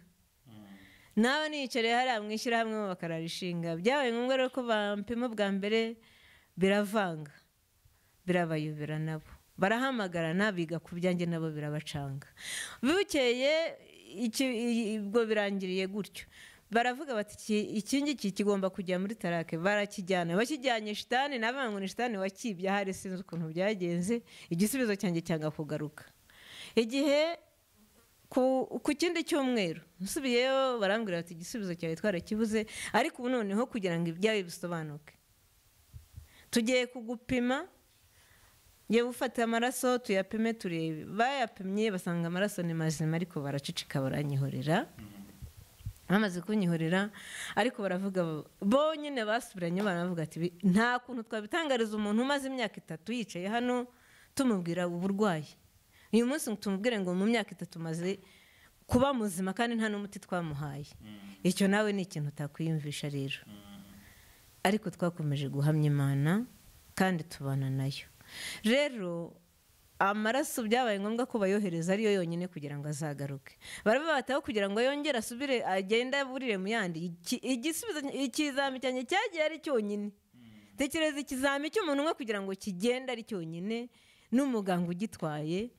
Nawe nicariye hariya mu ishyirahamwe bo bakararishinga. Byabaye ngombwa rero ko bampima bwa mbere, biravanga, birabayobera nabo barahamagarana, biga ku byanjye nabo birabacanga. Bukeye ubwo birangiriye gutyo, baravuga bati iki ngiki kigomba kujya muri tarake, barakijyana. Bakijyanye shitani, navuga ngo ni shitani wakibye, ahari sinzi ukuntu byagenze, igisubizo cyanjye cyanga kugaruka. Igihe ku kindi cyumweru nsubiyeyo barambwira bati igisubizo cyawe twarakibuze, ariko ubu noneho kugira ngo ibyawe bisobanuke tugiye kugupima, ngiye gufata amaraso tuyapime turebe. Bayapimye basanga amaraso ni mazima, ariko baraceceka baranyihorera. Bamaze kunyihorera ariko baravuga bonyine basubiranye baravuga ati nta kuntu twabitangariza umuntu umaze imyaka 3 yicaye hano tumubwira uburwayi. Uyu munsi tumubwire ngo mu myaka 3 maze kuba muzima kandi nta n'umuti twamuhaye. Icyo nawe ni ikintu utakwiyumvisha rero. Ariko twakomeje guhamya Imana kandi tubana nayo. Rero amaraso byabaye ngombwa ko bayohereza ariyo yonyine kugira ngo azagaruke. Baravuga bati aho kugira ngo yongere asubire agende aburire mu yandi, igisubizo ikizami cyanjye cyagiye ari cyonyine. Tekereza ikizami cy'umuntu umwe kugira ngo kigende ari cyonyine n'umuganga ugitwaye,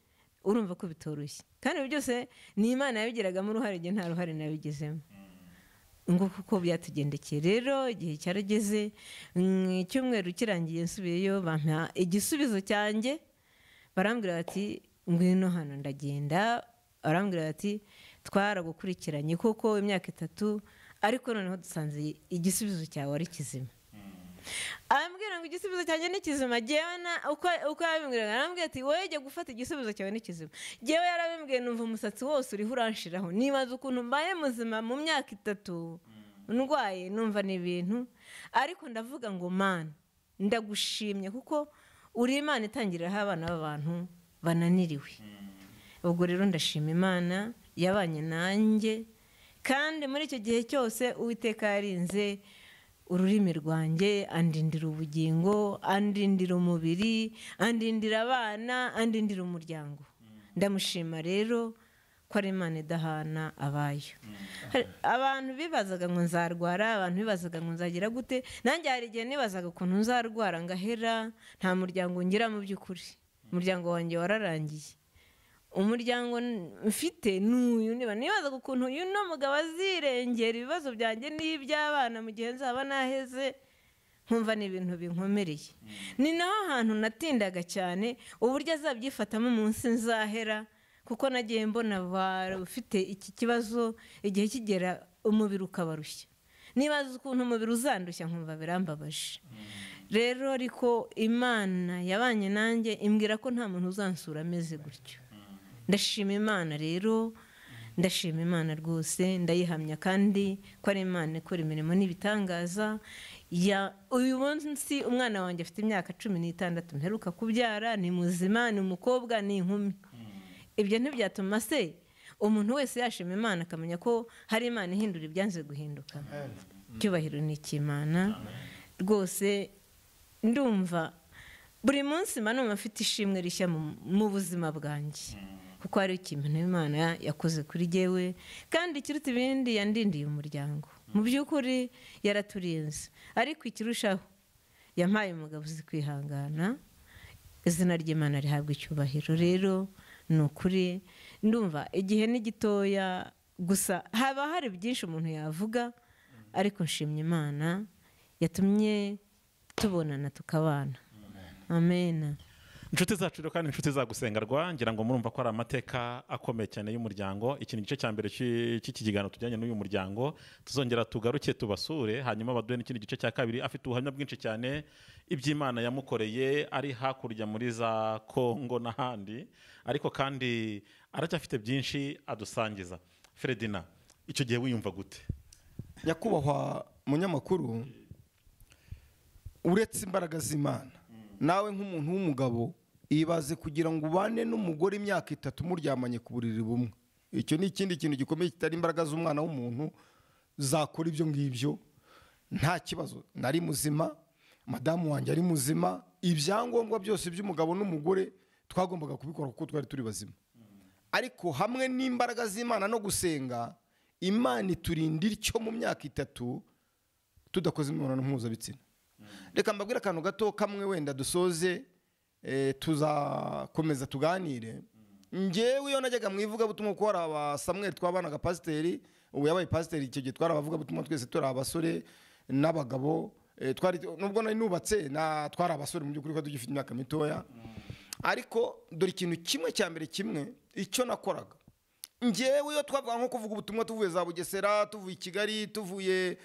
urumva ko bitoroshye. Kandi ibyo byose ni Imana yabigiragamo uruhare, njye nta ruhare nabigizemo. Ngo kuko byatugendekeye rero igihe cyarageze, icyumweru kirangiye nsubiyeyo bampa igisubizo cyanjye, barambwira bati ngwino hano. Ndagenda, barambwira bati twaragukurikiranye kuko imyaka 3, ariko noneho dusanze igisubizo cyawe ari kizima. Arambwira ngo igisubizo cyanjye ni kizima. Jyewe uko yabimbwiraga arambwira ati wowe jya gufata igisubizo cyawe ni kizima. Jyewe yarabimbwiye numva umusatsi wose uriho uranshiraho, nibaza ukuntu mbaye muzima mu myaka 3 ndwaye, numva ni ibintu. Ariko ndavuga ngo Mana ndagushimye kuko uri Imana itangiriraho abana b'abantu bananiriwe. Ubwo rero ndashima Imana yabanye nanjye, kandi muri icyo gihe cyose Uwiteka yarinze ururimi rwanjye, andindira ubugingo, andindira umubiri, andindira abana, andindira umuryango. Ndamushima rero ko ari Imana idahana abayo. Abantu bibazaga ngo nzarwara, abantu bibazaga ngo nzagira gute, nanjye hari igihe nibazaga ukuntu nzarwara ngahera, nta muryango ngira mu by'ukuri. Umuryango wanjye wararangiye. Umuryango mfite n'uyu, niba nibazaga ukuntu uyu no mugabo azirengera ibibazo byanjye n'iby'abana mu gihe nzaba naheze, nkumva ni ibintu binkomereye. Ni naho hantu natindaga cyane uburyo azabyifatamo umunsi nzahera, kuko nagiye mbona ufite iki kibazo igihe kigera umubiri ukabarushya. Nibaza ukuntu umubiri uzandushya nkumva birambabaje. Rero ariko Imana yabanye nanjye imbwira ko nta muntu uzansura ameze gutyo. Ndashima Imana rero, ndashima Imana rwose, ndayihamya kandi ko ari Imana ikora imirimo n'ibitangaza. Uyu munsi umwana wanjye afite imyaka 16 mperuka kubyara, ni muzima, ni umukobwa, ni inkumi. Ibyo ntibyatuma se umuntu wese yashima Imana akamenya ko hari Imana ihindura ibyanze guhinduka. Icyubahiro ni icy'Imana rwose. Ndumva buri munsi numva mfite ishimwe rishya mu buzima bwanjye, kuko hari ikintu Imana yakoze kuri jyewe, kandi ikiruta ibindi yandindiye umuryango. Mu by'ukuri yaraturinze, ariko ikirushaho yampaye umugabo uzi kwihangana. Izina ry'Imana rihabwa icyubahiro. Rero ni ukuri ndumva igihe ni gitoya gusa, haba hari byinshi umuntu yavuga, ariko nshimye Imana yatumye tubonana tukabana. Amen. Inshuti zacu rero kandi inshuti zagusengarwa, ngira ngo murumva ko ari amateka akomeye cyane y'umuryango. Iki ni igice cya mbere cy'iki kiganiro tujyanye n'uyu muryango. Tuzongera tugaruke tubasure, hanyuma baduhe n'ikindi gice cya kabiri. Afite ubuhamya bwinshi cyane iby'Imana yamukoreye ari hakurya muri za Kongo n'ahandi, ariko kandi aracyafite byinshi adusangiza. Fredina, Icyo gihe wiyumva gute? Nyakubahwa munyamakuru, uretse imbaraga z'Imana, nawe nk'umuntu w'umugabo ibaze kugira ngo ubane n'umugore imyaka 3 muryamanye ku buriri bumwe. Icyo ni ikindi kintu gikomeye kitari imbaraga z'umwana w'umuntu zakora ibyo ngibyo. Nta kibazo, nari muzima, madamu wanjye ari muzima, ibyangombwa byose by'umugabo n'umugore twagombaga kubikora kuko twari turi bazima. Ariko hamwe n'imbaraga z'Imana no gusenga, Imana iturinda ityo mu myaka 3 tudakoze imibonano mpuzabitsina. Reka mbabwire akantu gato kamwe wenda dusoze, tuzakomeza tuganire. Njyewe iyo najyaga mu ivugabutumwa, kuko hari aba Samuel twabanaga pasiteri, ubu yabaye pasiteri, icyo gihe twari abavugabutumwa twese turi abasore n'abagabo, twari nubwo nari nubatse na twari abasore mu by'ukuri ko tugifite imyaka mitoya. Ariko dore ikintu kimwe cya mbere kimwe icyo nakoraga njyewe, iyo twavuga nko kuvuga ubutumwa tuvuye za Bugesera, tuvuye i Kigali, tuvuye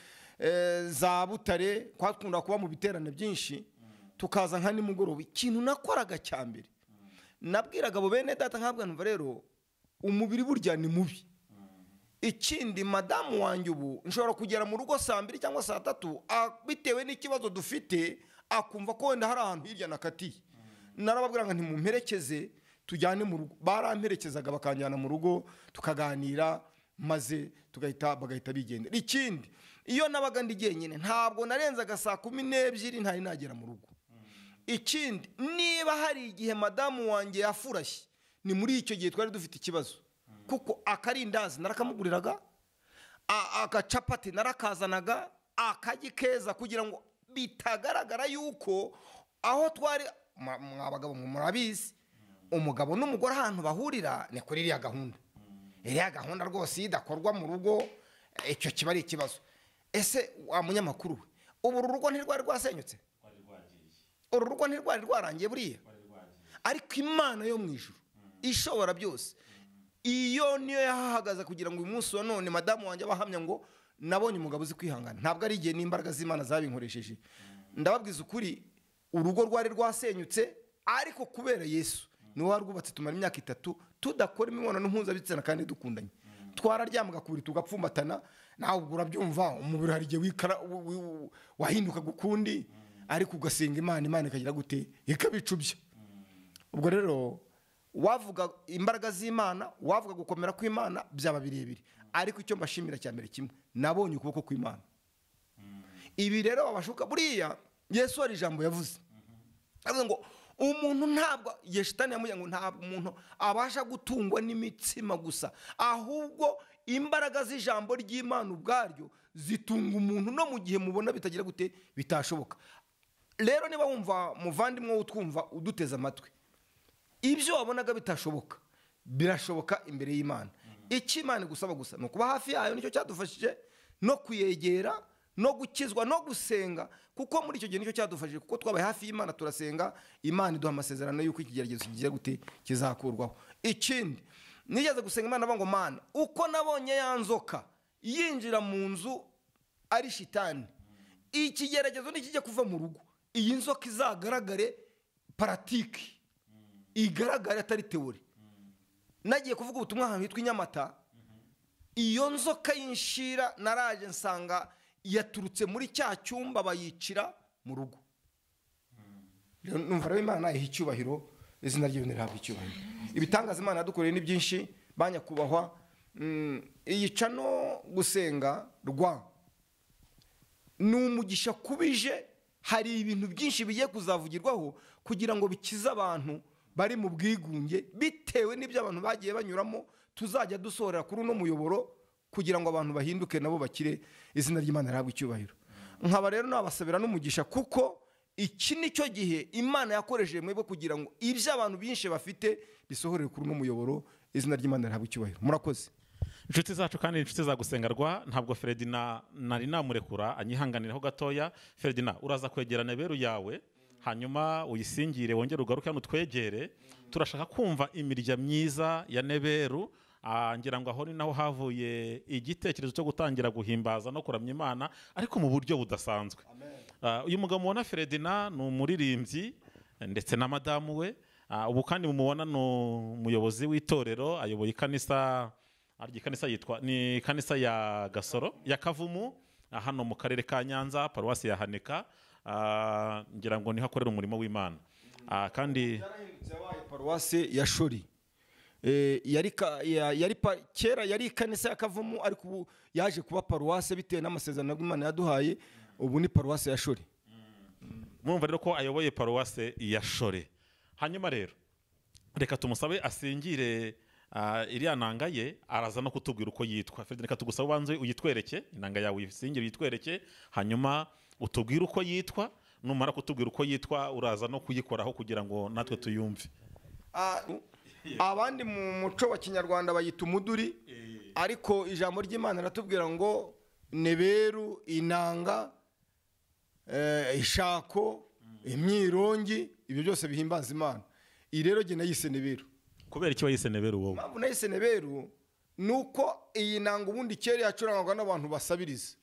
za Butare, twakunda kuba mu biterane byinshi, tukaza nka nimugoroba, ikintu nakoraga cya mbere nabwiraga abo bene data nkabwa numva rero umubiri burya ni mubi. Ikindi madamu wanjye ubu nshobora kugera mu rugo saa 2 cyangwa saa 3 bitewe n'ikibazo dufite, akumva ko wenda hari ahantu hirya nakatiye. Narababwira ngo ntimumperekeze tujyane mu rugo. Baramperekezaga bakanjyana mu rugo tukaganira, maze tugahita bagahita bigendera. Ikindi iyo nabaga ndi jyenyine ntabwo narenzaga saa 12 ntari nagera mu rugo. Ikindi niba hari igihe madamu wanjye yafurashye, ni muri icyo gihe twari dufite ikibazo, kuko akarindazi narakamuguriraga, agacapati narakazanaga, akagi keza, kugira ngo bitagaragara yuko aho twari mwabagabo murabizi, umugabo n'umugore ahantu bahurira ni kuri iriya gahunda. Iriya gahunda rwose idakorwa mu rugo, icyo kiba ari ikibazo. Ese wa munyamakuru we, ubu uru rugo ntirwari rwasenyutse? Uru rugo ntirwari rwarangiye buriya? Ariko Imana yo mu ijuru ishobora byose, iyo niyo yahahagaze kugira ngo uyu munsi wa none madamu wanjye abahamya ngo nabonye umugabo uzi kwihangana. Ntabwo ari igihe n'imbaraga z'Imana zabinkoresheje. Ndababwiza ukuri, urugo rwari rwasenyutse, ariko kubera Yesu niwe warwubatse tumara imyaka 3 tudakora imibonano mpuzabitsina kandi dukundanye. Twararyamaga ku buriri tugapfumbatana, nawe ubwo urabyumva, umubiri hari igihe wikara wahinduka gukundi, ariko ugasenga Imana, Imana ikagira gute, ikabicubya. Ubwo rero wavuga imbaraga z'Imana, wavuga gukomera kw'Imana, byaba birebire. Ariko icyo mbashimira cya mbere kimwe, nabonye ukuboko kw'Imana. Ibi rero babashuka, buriya Yesu hari ijambo yavuze, avuga ngo umuntu ntabwo, Shitani yamubwiye ngo ntabwo umuntu abasha gutungwa n'imitsima gusa, ahubwo imbaraga z'ijambo ry'Imana ubwaryo zitunga umuntu no mu gihe mubona bitagira gute bitashoboka. Rero niba wumva muvandimwe utwumva uduteze amatwi, ibyo wabonaga bitashoboka birashoboka imbere y'Imana. Icyo Imana igusaba gusa ni ukuba hafi yayo, nicyo cyadufashije no kuyegera no gukizwa no gusenga, kuko muri icyo gihe nicyo cyadufashije, kuko twabaye hafi y'Imana turasenga, Imana iduha amasezerano y'uko ikigeragezo kigiye gute kizakurwaho. Ikindi nigeze gusenga Imana ngo Mana, uko nabonye ya nzoka yinjira mu nzu ari shitani, ikigeragezo nikijya kuva mu rugo, iyi nzoka izagaragare paratiki, igaragare atari teori. Nagiye kuvuga ubutumwa ahantu hitwa Inyamata, iyo nzoka y'inshira naraje nsanga yaturutse muri cya cyumba bayicira mu rugo. Numva rero Imana iha icyubahiro, izina ryayo nirihabwa icyubahiro. Ibitangaza Imana yadukoreye ni byinshi banyakubahwa. Iyica no gusenga rwa ni umugisha kubije, hari ibintu byinshi bigiye kuzavugirwaho kugira ngo bikize abantu bari mu bwigunge bitewe n'ibyo abantu bagiye banyuramo. Tuzajya dusohorera kuri uno muyoboro kugira ngo abantu bahinduke nabo bakire, izina ry'Imana rihabwe icyubahiro. Nkaba rero nabasabira n'umugisha, kuko iki nicyo gihe Imana yakoresheje mwebwe kugira ngo ibyo abantu byinshi bafite bisohorere kuri uno muyoboro, izina ry'Imana rihabwe icyubahiro. Murakoze. Inshuti zacu kandi inshuti za gusengerwa, ntabwo Ferdinand nari namurekura anyihanganiraho gatoya. Ferdinand, uraza kwegerana beru yawe hanyuma uyisingire, wongere ugaruke hano twegere. Turashaka kumva imirya myiza ya Neberu. Ngira ngo aho ni naho havuye igitekerezo cyo gutangira guhimbaza no kuramya Imana, ariko mu buryo budasanzwe. Uyu mugabo mubona Ferdinand ni umuririmbyi ndetse na madamu we. Ubu kandi mumubona ni umuyobozi w'itorero, ayoboye ikanisa Arya kanisa yitwa ni kanisa ya Gasoro ya Kavumu, hano mu karere ka Nyanza, paruwasi ya Hanika. Ngira ngo niho akorera umurimo w'Imana. Kandi yarahindutse yabaye paruwasi ya Shori. Kera yari ikanisa ya Kavumu, ariko ubu yaje kuba paruwasi bitewe n'amasezerano y'Imana yaduhaye, ubu ni paruwasi ya Shori. Murumva rero ko ayoboye paruwasi ya Shori. Hanyuma rero reka tumusabe asingire iriya nanga ye, araza no kutubwira uko yitwa. Fred, reka tugusabe ubanze uyitwereke, inanga yawe uyisingire uyitwereke, hanyuma utubwire uko yitwa. Numara kutubwira uko yitwa uraza no kuyikoraho kugira ngo natwe tuyumve. Abandi mu muco wa Kinyarwanda bayita umuduri, ariko ijambo ry'Imana ratubwira ngo neberu, inanga, ishako, imyirongi, ibyo byose bihimbaza Imana. Iyi rero jye nayise neberu. Kubera iki wayise neberu wowe? Impamvu nayise neberu nuko iyi nanga ubundi kera yacurangwaga n'abantu basabiriza,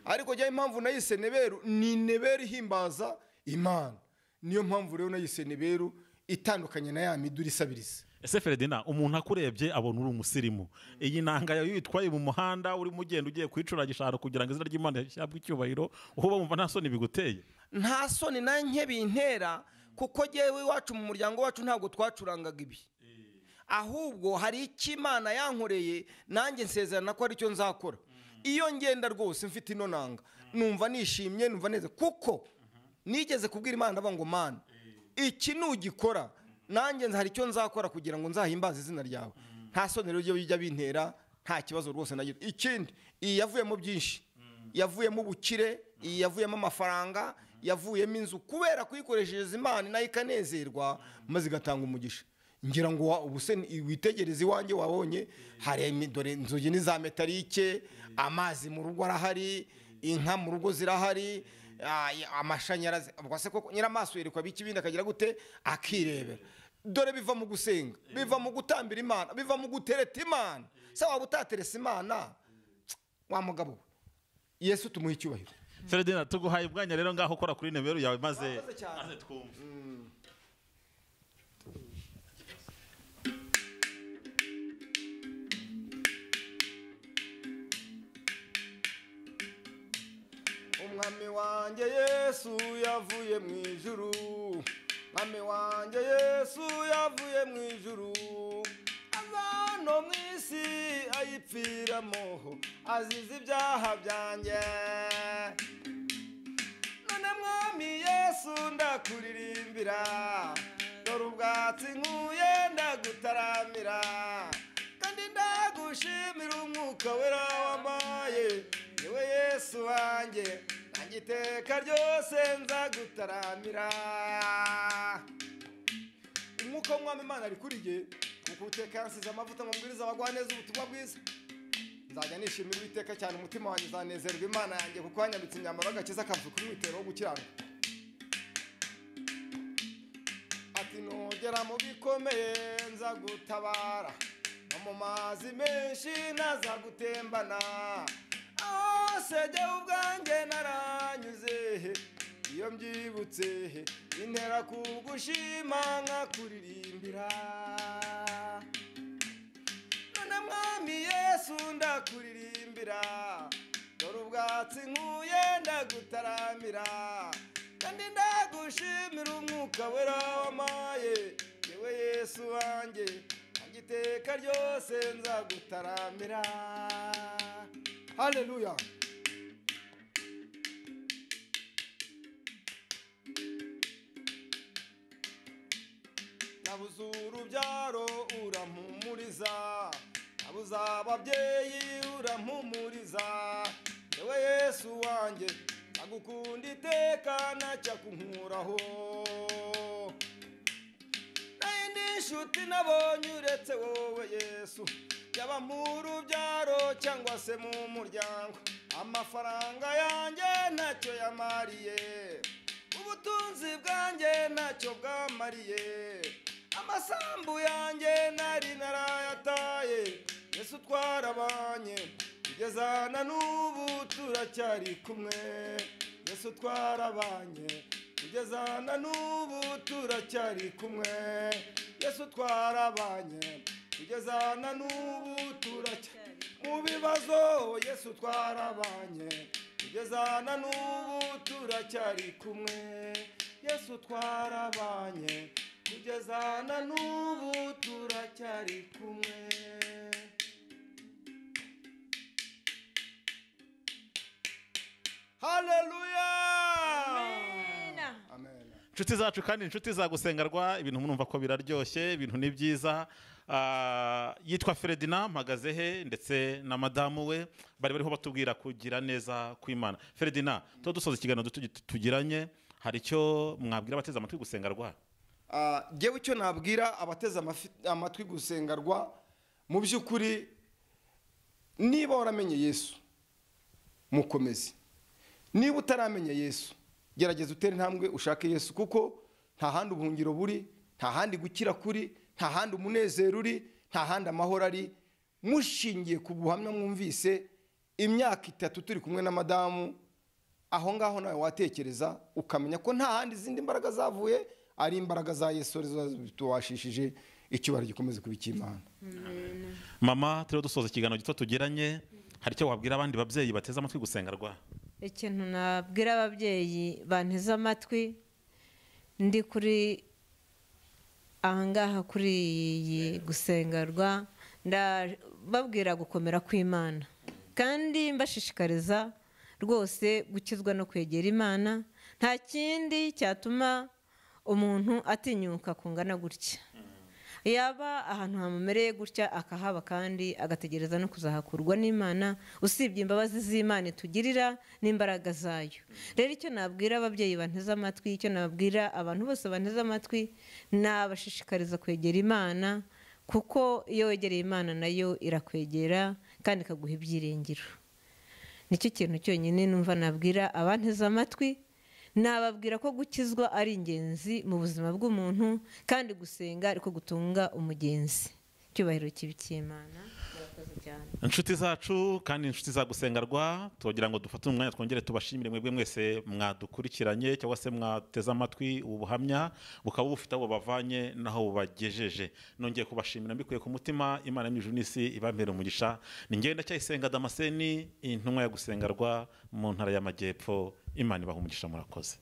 ariko jya impamvu nayise neberu ni neberu ihimbaza Imana. Niyo mpamvu rero nayise neberu, itandukanye na ya miduri isabiriza. Ese Ferdinand, umuntu akurebye abona uri umusirimu, iyi nanga yawe yitwaye mu muhanda urimo ugenda ugiye kwicurangisha ahantu kugira ngo izina ry'Imana rishyabwe icyubahiro, uba wumva nta soni biguteye? Nta soni na nke bintera, kuko jyewe iwacu mu muryango wacu ntabwo twacurangaga ibi, ahubwo hari icyo Imana yankoreye nanjye nsezerana ko aricyo nzakora. Iyo ngenda rwose mfite ino nanga numva nishimye, numva neza, kuko nigeze kubwira Imana ndavuga ngo Mana, iki nugikora nanjye hari icyo nzakora kugira ngo nzahimbaze izina ryawe. Nta soni rero bijya bintera, nta kibazo rwose nagira. Ikindi, iyi yavuyemo byinshi, yavuyemo ubukire, iyi yavuyemo amafaranga, yavuyemo inzu, kubera kuyikoreshereza Imana nayo ikanezerwa maze igatanga umugisha. Ngira ngo ubuse witegereze iwanjye wabonye hari dore inzugi ni za metalike, amazi mu rugo arahari, inka mu rugo zirahari, amashanyarazi. Ubwo se koko nyiramaso yerekwa biki bindi akagira gute akirebera. Dore biva mu gusenga, biva mu gutambira Imana, biva mu gutereta Imana. Se waba utateresa Imana wa mugabo, Yesu tumuha icyubahiro. Ferdinand, tuguhaye umwanya rero ngaho ukora kuri neberu yawe maze twumve. Umwami wanjye Yesu yavuye mu ijuru, Mwami wanjye Yesu yavuye mu ijuru, aza no mu isi ayipfiramo azize ibyaha byanjye. None Mwami Yesu ndakuririmbira, dore ubwatsi nkuye ndagutaramira, kandi ndagushimira umwuka wera wampaye, niwe Yesu wanjye, nanjye iteka ryose nzagutaramira. Umwuka w'Umwami Imana ari kuri jye, kuko Uwiteka yansize amavuta ngo mbwirize abagwaneza ubutumwa bwiza. Nzajya nishimira Uwiteka cyane, umutima wanjye uzanezerwa Imana yanjye, kuko yanyambitse imyambaro y'agakiza akamfuka umwitero wo gukiranuka. Ati nugera mu bikomeye nzagutabara, no mu mazi menshi ntazagutembana. Hose jyewe ubwanjye naranyuze, iyo mbyibutse intera kugushima nkakuririmbira. None Mwami Yesu ndakuririmbira, dore ubwatsi nkuye ndagutaramira, kandi ndagushimira umwuka wera wampaye, yewe Yesu wanjye, nanjye iteka ryose nzagutaramira. Haleluya. Nabuze urubyaro urampumuriza, nabuze ababyeyi urampumuriza, yewe Yesu wanjye ndagukunda iteka ntacyakunkuraho. Nayindi nshuti nabonye uretse wowe Yesu, yaba mu rubyaro cyangwa se mu muryango, amafaranga yanjye ntacyo yamariye, ubutunzi bwanjye ntacyo bwamariye, amasambu yanjye nari narayataye. Yesu twarabanye kugeza na n'ubu turacyari kumwe, Yesu twarabanye kugeza na n'ubu turacyari kumwe, Yesu twarabanye Kugeza na n'ubu turacyari mu bibazo, Yesu twarabanye. Kugeza na n'ubu turacyari kumwe, Yesu twarabanye. Kugeza na n'ubu turacyari kumwe. Haleluya! Amen. Inshuti zacu kandi inshuti za Gusengerwa, ibintu murumva ko biraryoshye, ibintu ni byiza. Yitwa Ferdinand Mpagazehe ndetse na madamu we bari bariho batubwira kugira neza kw'Imana. Ferdinand, tuba dusoza ikiganiro tugiranye, hari icyo mwabwira abateze amatwi Gusengerwa? Jyewe icyo nabwira abateze amatwi Gusengerwa, mu by'ukuri niba waramenye Yesu mukomeze, niba utaramenya Yesu gerageza utere intambwe ushake Yesu, kuko nta handi ubuhungiro buri, nta handi gukira kuri, nta handi umunezero uri, nta handi amahoro ari. Mushingiye ku buhamya mwumvise, imyaka 3 turi kumwe na madamu, aho ngaho nawe watekereza ukamenya ko nta handi izindi mbaraga zavuye, ari imbaraga za Yesu tubashishije. Icyubahiro gikomeze kuba icy'Imana. Mama, turiho dusoza ikiganiro gito tugiranye, hari icyo wabwira abandi babyeyi bateze amatwi Gusengerwa? Ikintu nabwira ababyeyi banteze amatwi, ndi kuri ahangaha kuri iyi Gusengerwa, ndababwira gukomera kw'Imana, kandi mbashishikariza rwose gukizwa no kwegera Imana. Nta kindi cyatuma umuntu atinyuka kungana gutya, yaba ahantu hamumereye gutya akahaba kandi agategereza no kuzahakurwa n'Imana, usibye imbabazi z'Imana itugirira n'imbaraga zayo. Rero icyo nabwira ababyeyi banteze amatwi, icyo nabwira abantu bose banteze amatwi, nabashishikariza kwegera Imana, kuko iyo wegereye Imana nayo irakwegera kandi ikaguha ibyiringiro. Nicyo kintu cyonyine numva nabwira abanteze amatwi. Nababwira ko gukizwa ari ingenzi mu buzima bw'umuntu, kandi gusenga ariko gutunga umugenzi. Icyubahiro kibe icy'Imana. Murakoze cyane. Inshuti zacu kandi inshuti za Gusengerwa, tugira ngo dufate umwanya twongere tubashimire mwebwe mwese mwadukurikiranye cyangwa se mwateze amatwi ubu buhamya, bukaba bufite abo bavanye naho bubagejeje. Nongeye kubashimira mbikuye ku mutima. Imana y'ijuru n'isi ibampere umugisha. Ni njyewe Ndacyayisenga Damascene, intumwa ya Gusengerwa mu ntara y'Amajyepfo. Imana ibahe umugisha, murakoze.